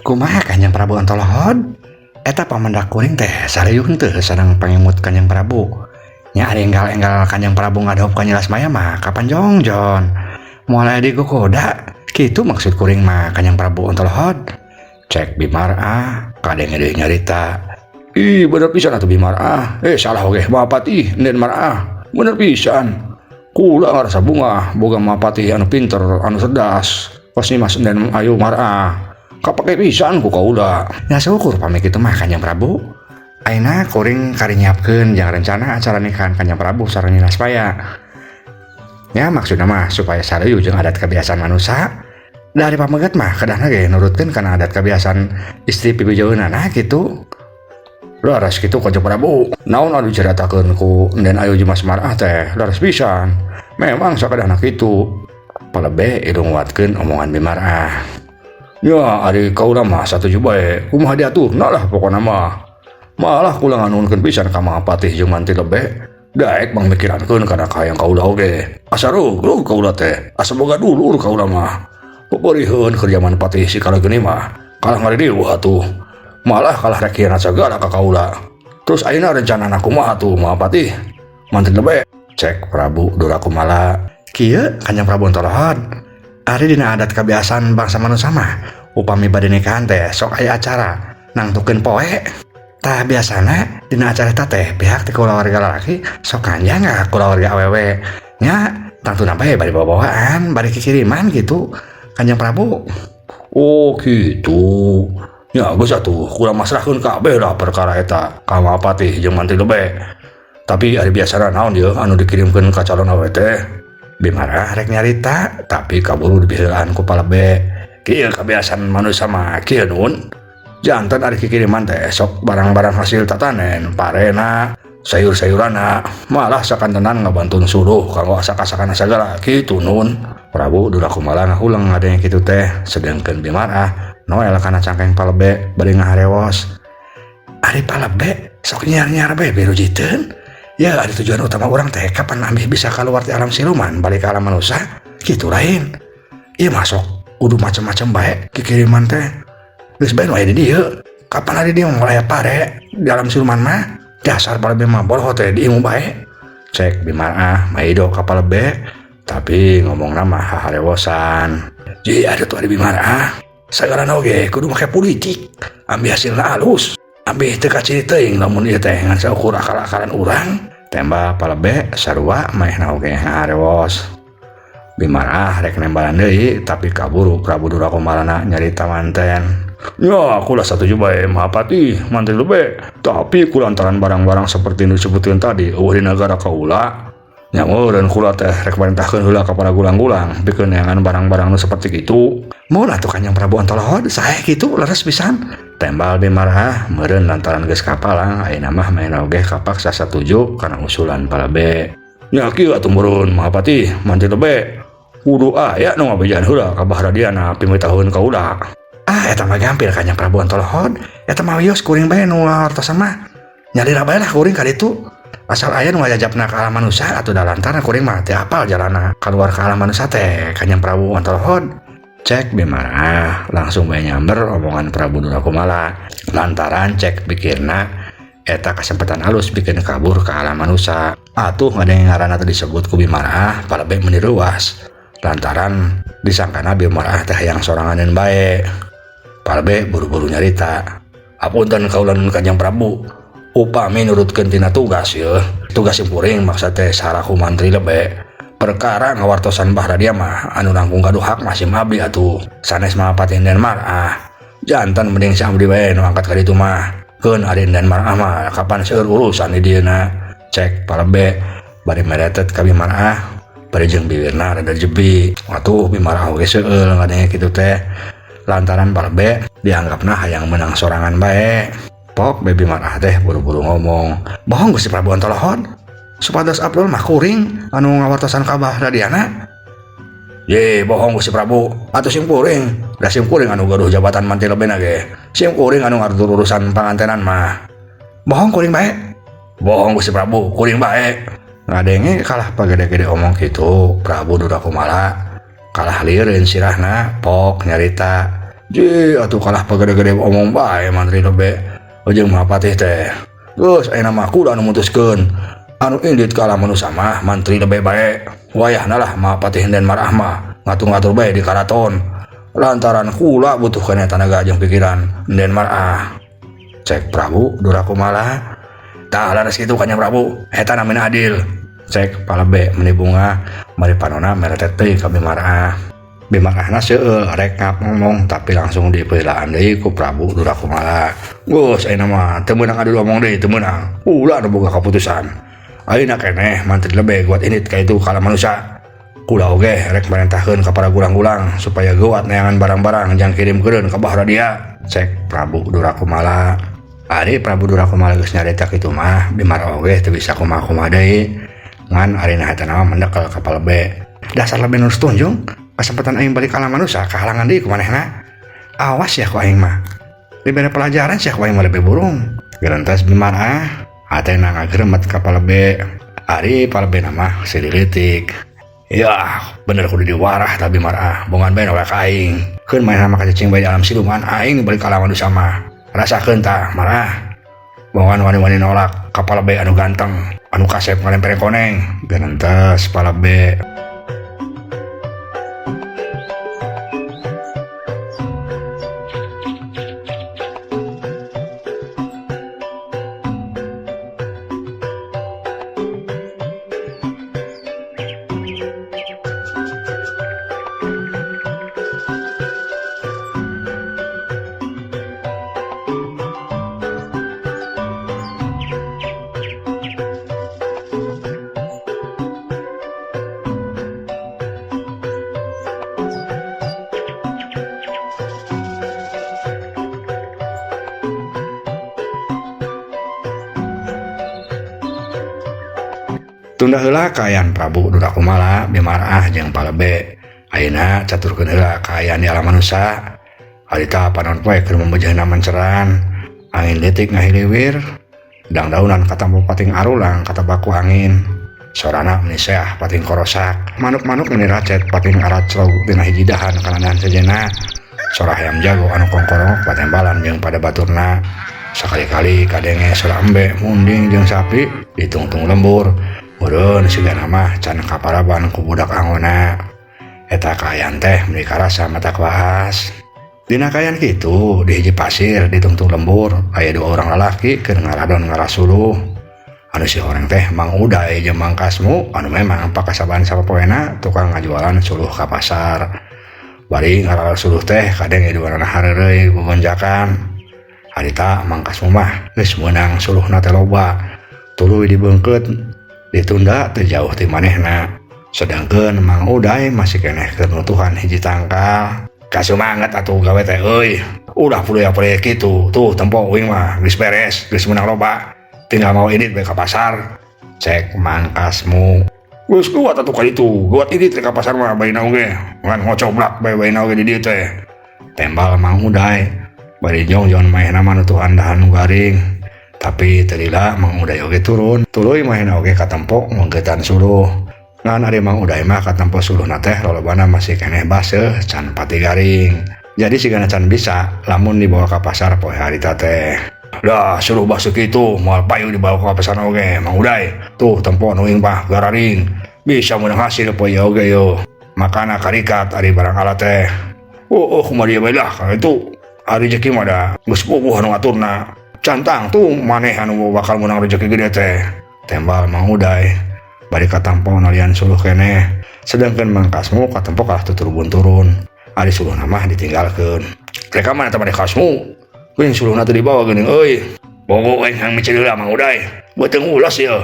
Kumaha, Kanjeng Prabu Antolohod? Eta pamendak kuring teh sareuh teu sareng pangemut Kanjeng Prabu? Nya, ari enggal-enggal Kanjeng Prabu ngadahap ka Nyi Lasmaya mah kapan jongjon? Moal aya digogoda. Kitu maksud kuring mah, Kanjeng Prabu Antolohod. Cek Bimarah kadenge deui nyarita. Ih, bener pisan atuh, Bimarah. Eh, salah oge, Mahapatih Nden Marah. Bener pisan. Kula ngarasa bungah boga Mahapatih anu pinter, anu cerdas. Pas Mas Nden Ayu Marah. Kapake pisan ku kaula. Ya, syukur pami kitu mah, Kanjeng Prabu. Ayeuna kuring kari nyiapkeun jang rencana acara nikahan Kanjeng Prabu sareng Nyi Lasmaya. Ya, maksudna mah supaya sareuyu jeung adat kebiasaan manusia. Dari pameget mah kedahna ge nurutkeun kana adat kebiasaan istri pipijoeunana kitu. Laras kitu, Kanjeng Prabu. Naon anu dicaritakeun ku Nden Ayu jeung Mas Marah teh laras pisan. Memang sakadahna kitu. Palebe ilu nguatkeun omongan Bimarah. Ya, ari kaula mah satuju bae. Kumaha diaturna lah pokona mah. Malah kula nganuhunkeun pisan ka Mahapatih jeung Mantri Lebe. Daek mangmikirankeun kana kahayang kaula oge. Asa rugrug kaula teh, asa boga dulur kaula mah. Peperiheun keur jaman Patih si Kalageni mah. Kalah ngaridieuh atuh. Malah kalah rek hianat sagala ka kaula. Terus ayeuna rencanana kumaha tuh, Mahapatih? Mantri Lebe? Cek Prabu Durakumala. Kieu, Kanjeng Prabu Antolohod. Ari dina adat kebiasaan bangsa manusia mah upami bade nikahan teh sok aya acara nangtukeun poe. Tah, biasana dina acara eta teh pihak ti kulawarga lalaki sok nganjang ka kulawarga awewe. Nya, tangtuna bae bari bawa-bawaan, bari kikiriman gitu, Kanjeng Prabu. Oh, gitu. Ya geus atuh, kula masrahkeun kabeh lah perkara eta ka Mahapatih jeung Mantri Lebe. Tapi ari biasana naon ieu anu dikirimkeun ka calon awewe teh? Bimarah rek nyarita, tapi kaburu dipiheulaan ku Palebe. Kieu kebiasaan manusia mah kieu, Nun. Janten ari kikiriman teh sok barang-barang hasil tatanen, parena, sayur-sayurana, malah sakantenan ngabantun suluh kanggo asak-asakan sagala kitu, Nun. Prabu Durakumala ngahuleng ngadenge kitu teh, sedangkeun Bimarah noel kana cangkeng Palebe bari ngaharewos. Ari Palebe sok nyiar-nyiar bae birujiteun. Ya, ada tujuan utama urang teh kapan ambih bisa keluar di alam siluman balik ke alam manusia gitu lain. Iya, masuk kudu macam-macam bae kikiriman teh. Geus bae nu aya di dieu. Kapan ada dia mulai pare di alam siluman mah? Dasar Palebe mah boloho teh diimu bae. Cek Bimarah maido ka Palebe, tapi ngomongna mah haharewosan. Jadi ada tuh ada Bimarah. Sagala oge kudu make politik. Ambih hasilna alus. Ambih teu kaciri teuing lamun ieu teh ngan saukur akal-akalan urang. Tembal Palebe sarua maehna oge haharewos. Bimarah rek nembalan deui, tapi kaburu Prabu Durakumalana nyarita manten. Ya, aku lah satuju bae, Mahapatih, Mantri Lebe. Tapi kulantaran barang-barang seperti nu disebutkeun tadi euweuh di nagara kaula. Nya meureun kula teh rek marintahkeun heula ka para gulang-gulang pikeun neangan barang-barang nu seperti kitu. Mun atuh, Kanjeng Prabu Antolohod, sae kitu, leres pisan. Tembal Bimarah. Meureun lantaran geus kapalang, ayeuna mah maehna oge kapaksa satuju kana usulan Palebe. Nya, kieu atuh meureun, Mahapatih, Mantri Lebe. Kudu aya nu ngabejaan heula ka Bahradiana pimitaheun kaula. Ah, eta mah gampil, Kanjeng Prabu Antolohod. Eta mah wios kuring bae nu ngawartosan mah. Nyalira bae lah kuring ka ditu. Asal aya nu ngajajapna ka alam manusia atuh, da lantaran kuring mah teu apal jalana kaluar ka alam manusia teh, Kanjeng Prabu Antolohod. Cek Bimarah langsung bae nyamber omongan Prabu Durakumala lantaran cek pikirna eta kesempatan halus bikin kabur ke alam manusia. Atuh ngadenge ngaranna teh disebut ku Bimarah, Palebe meuni reuas lantaran disangkana Bimarah teh hayang soranganeun bae. Palebe buru-buru nyarita. Apunten kaula nun, Kanjeng Prabu. Upami nurutkeun tina tugas ye, tugas simkuring maksud teh salaku Mantri Lebe. Perkara ngawartosan Bahradia mah anu langkung gaduh hak mah sim abdi atuh. Sanes Mahapatih Nden Marah. Janten mending si abdi bae nu angkat ka ditu mah. Keun ari Nden Marah mah kapan seueur urusan di dieuna. Cek Palebe bari meretet ka Bimarah bari jeung bibirna rada jebi. Atuh Bimarah oge seueul ngadenge kitu teh lantaran Palebe dianggapna hayang menang sorangan bae. Pok bae Bimarah teh buru-buru ngomong. Bohong, Gusti Prabu Antolohod. Supados Abdul mah kuring anu ngawartosan ka Bahradiana. Ye, bohong, Gusti Prabu. Atuh sim kuring, da sim kuring anu gaduh jabatan Mantri Lebena ge. Sim kuring anu ngatur urusan pangantenan mah. Bohong, kuring bae. Bohong, Gusti Prabu, kuring bae. Ngadenge kalah pagede-gede omong kitu, Prabu Durakumala kalah lieureun sirahna, pok nyarita. Je atuh kalah pagede-gede omong bae Mantri Lebe jeung Mahapatih teh. Geus ayeuna mah kula anu mutuskeun. Anu indit ka alam manusa mah Mantri Lebe bae. Wayahna lah Mahapatih Den Marah mah ngatur-ngatur bae di karaton. Lantaran kula butuh keneh tanaga jeung pikiran Den Marah. Cek Prabu Durakumala. Tah laras kitu ka Nya Prabu, eta namina adil. Cek Palebe meni bunga mari panona meretet deui ka Bimarah. Bimarahna seueul rek ngomong tapi langsung dipeulaan deui ku Prabu Durakumala. Geus ayeuna mah teu meunang adu omong deui, teu meunang. Ulah nu boga kaputusan. Ayeuna keneh Mantri Lebe guat indit ka itu ka alam manusa. Kula oge rek marentahkeun ka para gulang-gulang supaya geuat neangan barang-barang jang kirimkeun ka Bahradia. Cek Prabu Durakumala. Ari Prabu Durakumala geus nyarita kitu mah Bimara oge teu bisa kumaha-kumaha deui. Ngan ari nah eta mah mendekel ka Palebe. Dasar lebe nu tunjung, kesempatan aing balik ka alam manusa kahalangan deui ku manehna. Awas ya ku aing mah. Dibere pelajaran sia ku aing mah lebe burung. Gerentes Bimara hatena ngageremet ka Palebe. Ari Palebe mah sililitik. Yah, bener kudu diwarah ta Bimara, bongan bae nolak aing. Keun manehna mah kacicing bae di alam siluman, aing balik ka alam manusa mah. Rasakeun tah Marah. Bongan wani-wani nolak ka Palebe anu ganteng, anu kasep ngalempere koneng. Gerentes Palebe. Tunda heula kaayaan Prabu Durakumala Bimarah jeung Palebe. Ayeuna caturkeun heula kaayaan di alam manusa. Harita panon poe keur membejehna menceran. Angin leutik ngahiliwir, dangdaunan katampo pating arulang katabaku angin. Sorana meni seah pating korosak. Manuk-manuk meni racet pating aracrog dina hiji dahan kana dahan sejenna. Sora hayam jago anu kongkorong patembalan jeung pada baturna. Sakali-kali kadenge sora embe munding jeung sapi ditungtung lembur. Meureun sigana mah can kaparaban ku budak angona. Eta kaayaan teh meuni karasa mata waas. Dina kaayaan kitu di hiji pasir ditungtung lembur aya dua orang lalaki keur ngaradon ngarasuluh. Anu si horeng teh Mang Uday jeung Mang Kasmu anu memang pakasaban sapopoena tukang ngajualan suluh ka pasar. Bari ngarasuluh teh kadenge duanana hareureuy gogonjakan. Harita Mang Kasmu mah geus meunang suluhna teh loba. Tuluy dibeungkeut ditunda teu jauh ti manehna. Sedangkeun Mang Uday masih keneh keur nutuhan hiji tangkal. Kasumanget atuh gawe teh euy. Ulah puluya-puluya kitu. Tuh tempo uing mah geus beres, geus meunang loba. Tinggal mau indit bae ka pasar. Cek Mang Kasmu. Geus kuat atuh ka ditu. Kuat indit ka pasar mah baina oge. Ngan ngocoblak bae baina oge di dieu teh. Tembal Mang Uday. Bari jongjon manehna mah nutuhan dahan nu garing. Tapi teu lila Mang Uday oge turun. Tuluy manehna oge katempo menggetan suluh. Ngan ari Mang Uday mah katempo suluhna teh lolobana masih keneh baseuh can pati garing. Jadi sigana can bisa lamun dibawa ka pasar poe harita teh. Lah suluh baseuh kitu moal payu dibawa ka pasar oge Mang Uday. Tuh tempo nu uing mah gararing. Bisa meunang hasil poe ieu oge yo. Makana karikat ari barang alat teh. Oh, kumaha dieu bae lah ka itu. Ari rezeki mah da geus puguh anu ngaturna. Cantang tuh maneh anu bakal menang rezeki gede teh. Tembal Mang Uday. Bari katampo nalian suluh keneh. Sedangkan Mang Kasmu katempo kalah tuturubun turun. Ari suluhna mah ditinggalkeun. Rek ka mana teh maneh Kasmu? Geuning suluhna teh dibawa geuning euy. Bogo aing hayang miceun heula Mang Uday. Beuteung ulas ieu.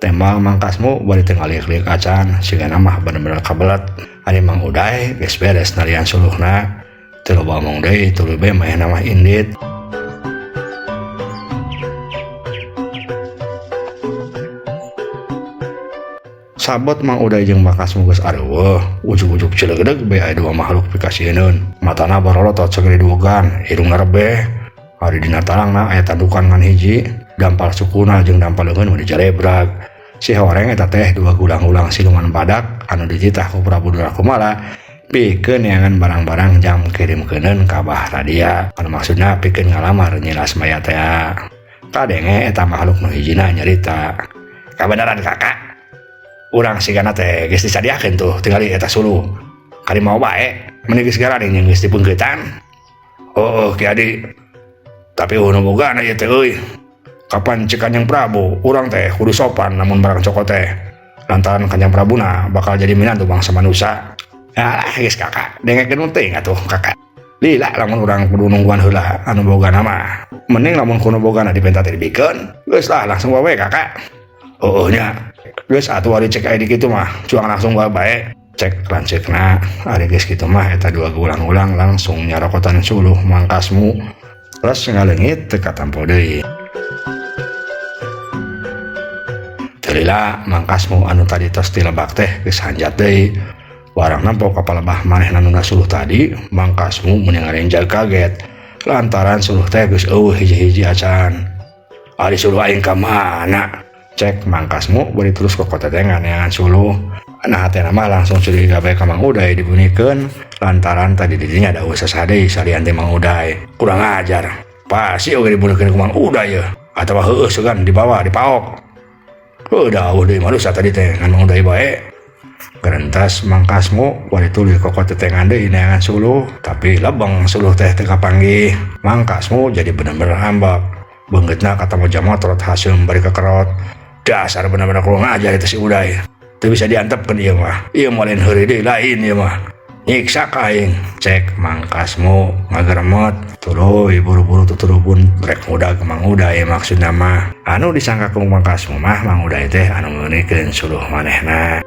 Tembal Mang Kasmu bari teu ngaliuk-liuk acan, sigana mah bener-bener kabelet. Ari Mang Uday geus beres nalian suluhna. Teu loba omong deui, tuluy bae manehna mah indit. Sabot Mang Uday jeung Mang Kasmu geus areuweuh, ujug-ujug cilegedeg bae aya dua makhluk pikasieun. Matana barolotot sagede duogan, irungna rebeh. Ari dina talangna aya tandukan ngan hiji, dampal sukuna jeung dampal leungeun mah dijalebrag. Si horeng eta teh dua gulang-gulang siluman badak anu dititah ku Prabu Durakumala Pikeun neangan barang-barang jang kirimkeuneun ka Bah Radia. Anu maksudna pikeun ngalamar Nyi Lasmaya teh. Kadenge eta makhluk nu hijina nyarita. Kabeneran kakak. Urang sigana teh geus disadiakeun tuh tingali eta suluh. Kari mau bae, meni geus garaning jeung geus dipeungkeutan. Oh, Ki Adi. Tapi eueuh nu bogana ieu teh euy. Kapan cek Kanjeng Prabu, urang teh kudu sopan lamun barang cokot teh. Lantaran Kanjeng Prabuna bakal jadi minantu bangsa manusia. Ah, geus kakak, dengekeun teuing atuh kakak. Lila lamun urang kudu nungguan heula anu bogana mah. Mending lamun kudu bogana dipenta teh dibikeun, geus lah langsung wae kakak. Oh nya, geus atuh ari cek aya di kitu mah, cuang langsung wae bae. Cek lanceukna, ari geus kitu mah eta dua gulang-gulang langsung nyarokotan suluh mangkasmu. Terus ngaleungit teu katampo deui. Teu lila mangkasmu anu tadi tos tilebak teh geus hanjat deui. Barang nempo ka palebah manehna nu suluh tadi, mangkasmu meuni ngarenjag kaget. Lantaran suluh teh geus eueuh hiji-hiji acan. Ari suluh aing ka mana? Cek mangkasmu bari terus kokotetengan neangan suluh. Nah hatena mah langsung curiga bae ka Mang Uday dibunikeun lantaran tadi didinya da eueuh sasaha deui salian ti Mang Uday. Kurang ajar. Pasti oge dibunikeun ku Mang Uday yeuh. Atawa heueuh sugan dibawa dipaok. Heuh da eueuh deui manusia tadi teh ngan Mang Uday bae. Gerentas mangkasmu bari tuluy kokotetengan deui neangan suluh, tapi lebeng suluh teh teu kapanggih. Mangkasmu jadi bener-bener ambek. Beungeutna katamu jamotrot haseum bari kekerot. Dasar bener-bener kurang ajar itu si Uday. Teu bisa diantepkeun ieu mah. Ieu mah lain heureuy deui lain ieu mah. Nyiksa ka aing. Cek mangkasmu ngageremet tuluy buru-buru tuturubun rek ngudag Mang Uday maksudna mah. Anu disangka ku mangkasmu mah Mang Uday teh anu meunikeun suluh manehna.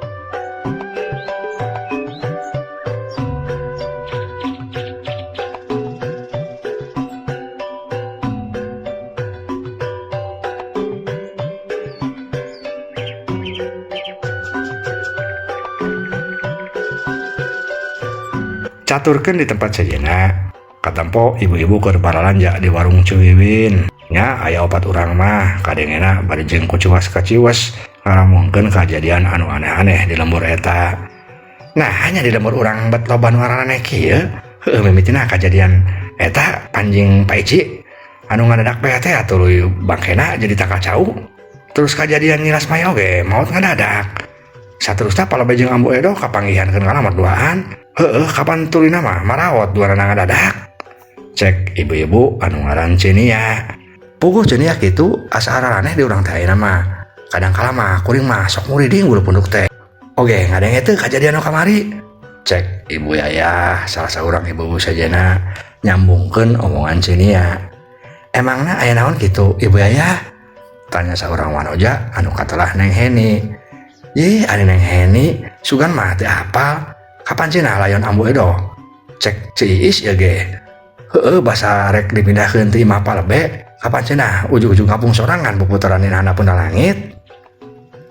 Caturkeun di tempat sejenna, katempo ibu-ibu keur baralanja di warung Cuwiwin. Nya aya opat urang mah kadengena bari jeung kuciwas kaciwas ngaramongkeun kajadian anu aneh-aneh di lembur eta. Nah, hanya di lembur urang bet loba nu araneh kieu, heueuh mimitina kajadian eta panjing Pak Ici anu ngadadak bae teh atuh bangkena jadi takal cau. Terus kajadian Nyi Lasmaya oge maot ngadadak. Saterusna palebeh jeung Ambu Edo kapanggihan keur ngalamar duaan. Heueuh kapan tulina mah marawat duanana ngadadak. Cek ibu-ibu anu ngaran Cenia. Puguh Cenia kitu asa araraneh di urang teh ayeuna mah. Kadang kala mah kuring mah sok muriding bulu punduk teh. Oge ngadenge teu kajadian nu kamari. Cek ibu Yayah salah saurang ibu-ibu sajena nyambungkeun omongan Cenia. Emangna aya naon kitu ibu Yayah? Tanya saurang wanoja anu katelah Neng Heni. Ih ari Neng Heni sugan mah teu apal. Kapan cenah layon Ambu Edo? Cek Ci Iis ieu ge. Heueuh basa rek dipindahkeun ti imah palebe, kapan cenah ujug-ujug kampung sorangan puputaran dina handapeun langit.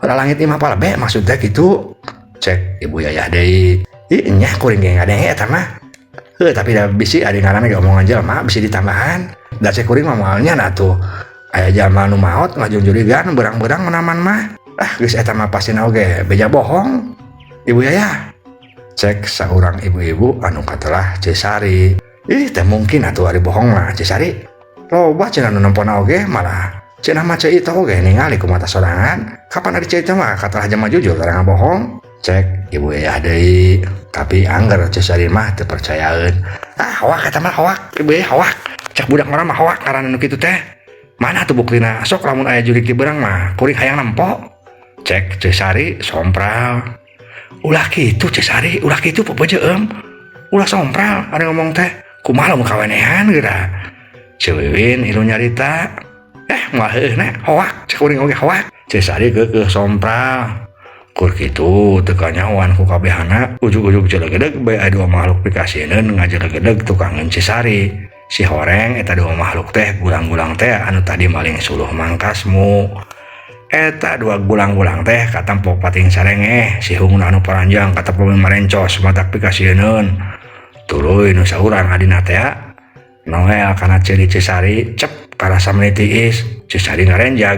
Heula langit imah palebe maksudna kitu. Cek ibu Yayah deui. Ih nya kuring ge ngadenge eta mah. Heuh tapi da bisi ari ngaranna ge omongan jelema bisi ditambahan. Da cek kuring mah moal nya atuh. Aya jalma nu maot ngajungjurigan berang-berang menaman mah. Ah geus eta mah pastina oge beja bohong. Ibu Yayah. Cek saurang ibu-ibu anu katelah Cesari. Ih teh mungkin atuh ari bohong mah Cesari. Loba cenah nu nempona oge malah cenah mah ceu itu oge ningali ku mata sorangan. Kapan ari ceu itu mah katelah jelema jujur tara ngabohong. Cek ibu Yayah deui. Tapi angger Cesari mah teu percayaeun. Ah hoak eta mah hoak ibu Yayah hoak. Cek budak ngora mah hoak ngaranna nu kitu teh. Mana tuh buktina sok lamun aya jurig di beurang mah kuring hayang nempo. Cek Cesari sompral. Ulah kitu Cesari, ulah kitu pepejeum. Ulah sompral ari ngomong teh. Kumaha lamun kawenehan geura. Cewiwin ilu nyarita. Moal heueuhna hoak cek kuring oge hoak. Cesari keukeuh sompral. Kur kitu teu kanyahoan ku kabehana ujug-ujug jelegedeg bae aya dua makhluk pikasieun ngajelegedeg tukangeun Cesari. Si horeng eta dua makhluk teh gulang-gulang teh anu tadi maling suluh mangkasmu. Eta dua gulang-gulang teh katempo pating sarengeh si hunguna anu paranjang katempo marencos matak pikasieun. Tuluy nu saurang adina teh noel kana ceuri Cesari cep karasa meuni tiis Cesari ngarenjag.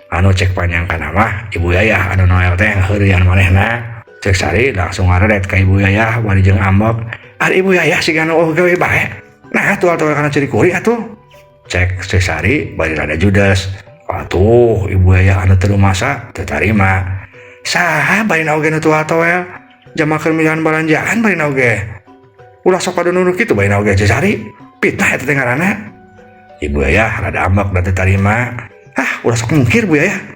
Anu cek panyangkana mah ibu Yayah anu noel teh ngaheureyan manehna. Ceu Sari langsung ngaredet ka Ibu Yayah bari jeung ambek. Ari Ibu Yayah siga nu eueuh gawe bae. Nah, tual-tual kana ceurik kuring atuh. Cek Ceu Sari bari rada judes. Atuh, Ibu Yayah anu teu rumasa teu tarima. Saha barina oge nu tual-toel? Jamakeun milihan balanjaan barina oge. Ulah sok pada nuduh kitu barina oge Ceu Sari. Fitnah eta teh ngaranna. Ibu Yayah rada ambek da teu tarima. Ah, ulah sok mungkir Bu Yayah.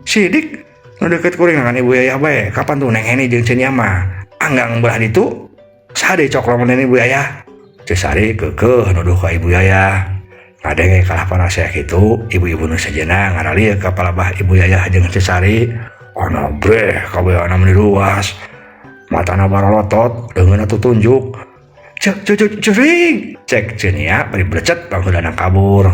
Sidik nu deukeut kuring kan Ibu Yayah bae. Kapan tuh Neng Heni jeung Ceu Nia mah? Anggang belah ditu. Saha deui cok lamun Ibu Yayah? Ceu Sari keukeuh nuduh ka Ibu Yayah. Ngadenge kalah parasea kitu, ibu-ibu nu sejenna ngaralieu ka palabah Ibu Yayah jeung Ceu Sari. Ana breh kabeana meuni ruas. Matana baralotot, leungeunna tutunjuk. Cek cek cek curig. Cek Ceu Nia bari blecet pangheulana kabur.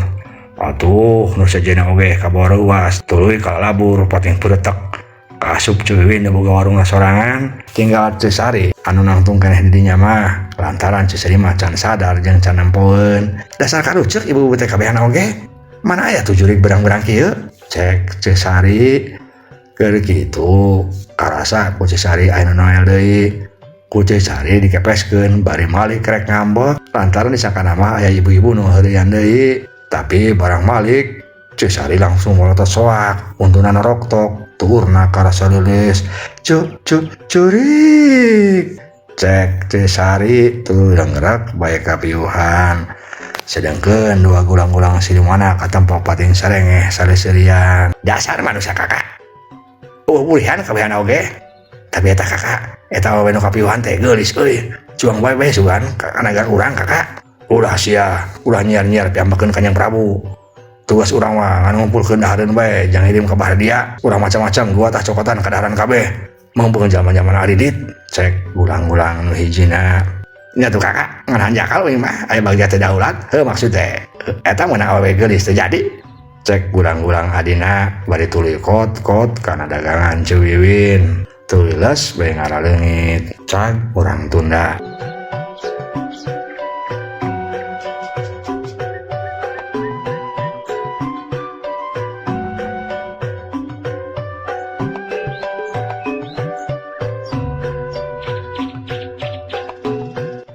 Atuh nu sejenna oge kabawa reuas, tuluy kalalabur pating peuretek. Kaasup Ceu Wiwin nu boga warungna sorangan, tinggal Ceu Sari anu nangtung keneh di dinya mah lantaran Ceu Sari mah can sadar jeung can nempoeun. Dasar karuceuk ibu-ibu teh kabehan oge. Mana aya tuh jurig berang-berang kieu? Cek Ceu Sari. Keur kitu karasa ku Ceu Sari aya nu noel deui. Ku Ceu Sari dikepeskeun bari malik rek ngambek lantaran disangkana mah aya ibu-ibu nu heureuyan deui. Tapi barang malik Ceu Sari langsung molotot soak, untuna noroktok, tuurna karasa leuleus. Cu cu curig. Cek Ceu Sari tuluy ngerak bae kapiuhan. Sedangkeun dua gulang-gulang silumanna katempo pating sarengeh saleseurian. Dasar manusia kakak. Eueuh bulihan kabehan oge. Tapi eta kakak, eta awewe nu kapiuhan teh geulis euy. Cuang bae bae sugan ka nagara urang kakak. Ulah sia, ulah nyiar-nyiar piambekeun ka Nyang Prabu. Tugas urang mah ngan ngumpulkeun dahareun bae, jang ngirim ka dia. Urang macam-macam gua tah cokotan kadaharan kabeh. Mangbeungeun zaman-zaman aridit, cek gulang-gulang nu hijina. Nya tuh kakak, ngan hanjakal euy mah, aya bagja teh daulat, heuh maksud teh. Eta meunang awewe geulis teu jadi. Cek gulang-gulang adina bari tuluy kot-kot kana dagangan Ceu Wiwin. Tuluy les bae ngaraleungit. Cag urang tunda.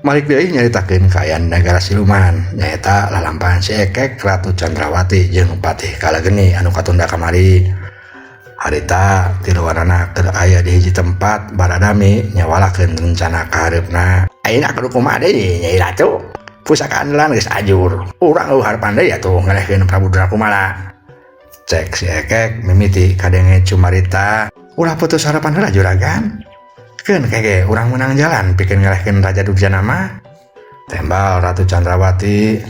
Malik deui nyaritakeun kaayaan nagara siluman nyaeta lalampahan si Ekek Ratu Chandrawati jeung Patih Kalageni anu katunda kamari. Harita tiluanana keur aya di hiji tempat baradami nyawalakeun rencana kahareupna. Ayeuna kudu kumaha deui Nyai Ratu? Pusaka andalan geus ajur. Urang eueuh harapan deui atuh ngelehkeun Prabu Drakumala. Cek si Ekek mimiti kadenge cumarita. Ulah putus harapan heula juragan. Keun kege urang menang jalan pikeun ngelehkeun Raja Durjana mah. Tembal Ratu Chandrawati.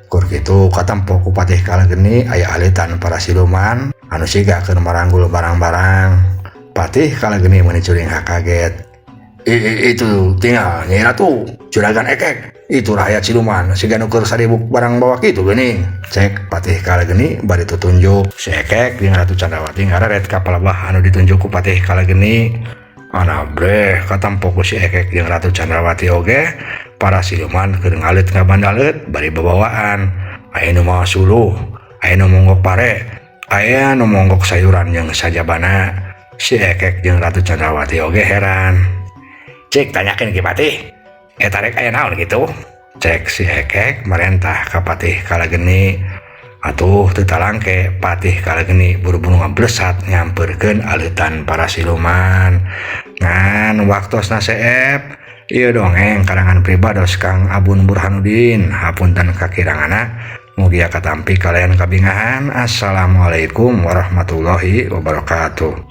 Kur kitu katempo ku Patih Kalageni aya alitan para siluman anu siga keur maranggul barang-barang. Patih Kalageni meuni curing kaget. Itu tinggal Nyai Ratu, Juragan Ekek, itu rakyat siluman siga nu keur saribuk barang bawa kitu geuning. Cek Patih Kalageni bari tutunjuk. Si Ekek jeung Ratu Chandrawati ngareret ka palebah anu ditunjuk ku Patih Kalageni. Ana breh katempo ku si Ekek jeung Ratu Chandrawati oge para siluman keur ngalit ngabandaleut bari babawaan. Aya nu mawa suluh, aya nu monggok pare, aya nu monggok sayuran jeung sajabana. Si Ekek jeung Ratu Chandrawati oge heran. Cek tanyakeun Ki Patih, eta rek aya naon kitu? Cek si Ekek marentah ka Patih Kalageni. Atuh teu talangke Patih Kalageni buru-buru ngablesat nyamperkeun aleutan para siluman. Ngan waktosna seep, ieu dongeng karangan pribados Kang Abun Burhanuddin. Hapunten kakiranganna, mugia katampi kalian kabingahan. Assalamualaikum warahmatullahi wabarakatuh.